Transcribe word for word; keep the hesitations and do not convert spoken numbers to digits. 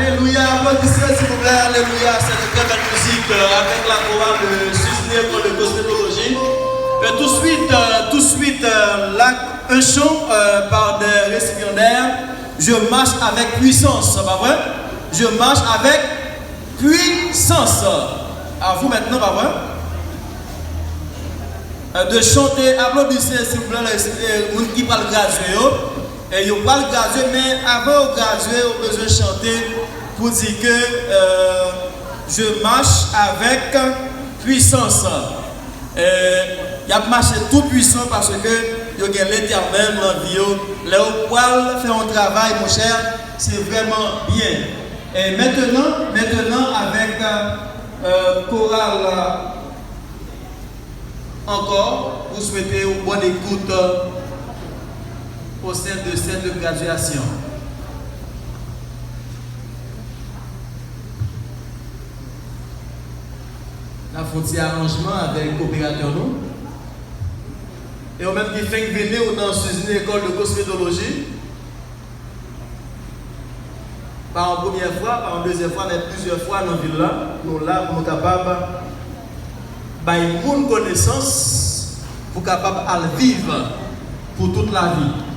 Alléluia, applaudissez s'il vous plaît, Alléluia, c'est une très belle musique euh, avec la chorale de Suzy Nicole de Cosmétologie. Euh, tout de suite, euh, tout de suite, euh, là, un chant euh, par des récipiendaires, Je marche avec puissance, pas vrai? Je marche avec puissance. À vous maintenant, pas vrai? Euh, de chanter, applaudissez s'il vous plaît, les, les, les gens qui parlent gradués. E yo pral gradye, men avan yo gradye, yo bezwen chante pou di ke euh, je marche avec puissance. Euh, y ap mache tou pwisan paske yo gen Letènèl nan vi yo. Lè yo pral fè yon travay, monchè, se vrèman byen. E mentnan, mentnan avèk euh, koral Encore, vous souhaitez une bonne écoute au sein de cette graduation. N ap fè yon ti aranjman avèk operatè nou. E ou menm ki fenk vini ou nan Suzy Nicole de Cosmétologie, pa yon premyè fwa, pa yon dezyèm fwa, men plizyè fwa nan vil la, nou la pou nou kapab bay moun konesans pou kapab al viv pou tout lavi.